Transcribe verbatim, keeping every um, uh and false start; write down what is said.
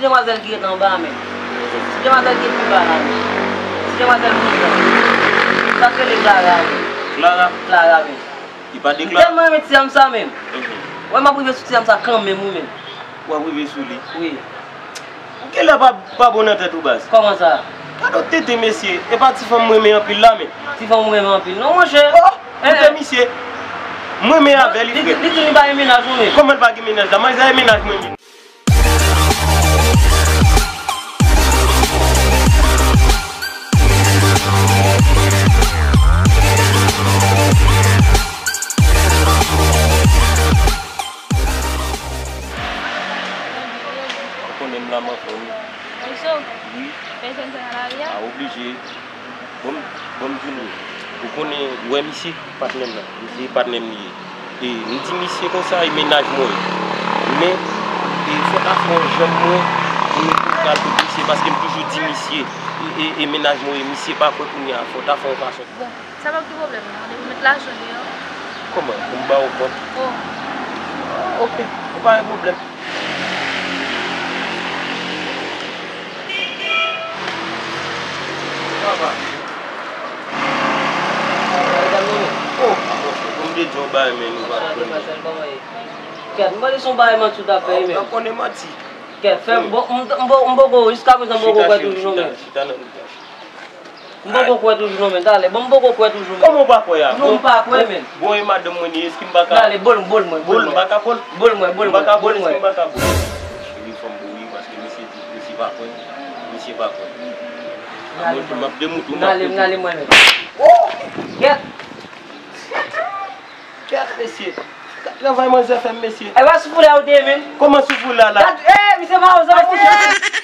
Demwazèl ki ret anba a menm. Ti demwazèl ki ret pi ba la menm. Ti demwazèl bouzen. Sa k rele Clara menm. Clara? Clara menm. Li pa de Clara? M tèlman renmen ti dam sa menm. Mhm. Wè m ap rive sou ti dam sa kanmenm wi menm. W ap rive sou li? Wi. Ou genlè pa, pa bon nan tèt ou baz. Kòman sa? Gade yon tete mesye, e pa ti fanm mwen renmen anpil la menm. Ti fanm ou renmen anpil non monchè. Oh! Koute misye. M renmen avè li frè. Li di li pa gen mennaj non menm. Kòman l pa gen mennaj la? Mwen sa e mennaj mwen menm. Ou konnen m la m anfòm wi. Wi. Fè jèn sa nan lari a? A oblije. Bon, bon m di nou, ou konnen, ou wè misye, patnè m nan. Misye patnè m li ye. E m di misye konsa, e mennaj mwen ye. Men, e fòt a fè yon janm mwen pou nou tou pral kot misye, paske m toujou di misye, e, e, e mennaj mwen ye, misye pa kwè kounye a, fòt a fè yon fason. Bon, sa p ap gen pwoblèm non, depi w met lajan deyò. Kòman? Pou m ba w kont? Oh. Ok, ou pa gen pwoblèm. Papa. Oh, pou m te di yon bagay, men nou pa konprann. Kèt, m panse se yon bagay manti w t ap fè, men. Ou konnen manti. Kèt, fè m, bon, m, m, m poko, jiskaprezan, m poko kwè toujou non, men. Chita, chita nan mitan. M poko kwè toujou non, men, talè. Bon, m poko kwè toujou, men. Kòman w pa kwè a? Non, m pa kwè, men. Bon, e madanm mwen li ye, èske m pa ka? Talè, bol, bol mwen, bol mwen. Bol, m pa ka bol? Bol mwen, bol mwen, bol mwen. Èske m pa ka bol? Cheri, fò m bouyi, paske misye di, misye pa kwè. Misye pa kwè. Mwen tou, m ap demoute w, m ap demoute w. N ale, n ale, mwen menm. Oh! Kèt! Kèt, mesye. Gad travay manzè fè m, mesye. E pa sou foulay ou te ye menm? Kòman sou foulay la? Gad, eh, misye pa ozan, mesye.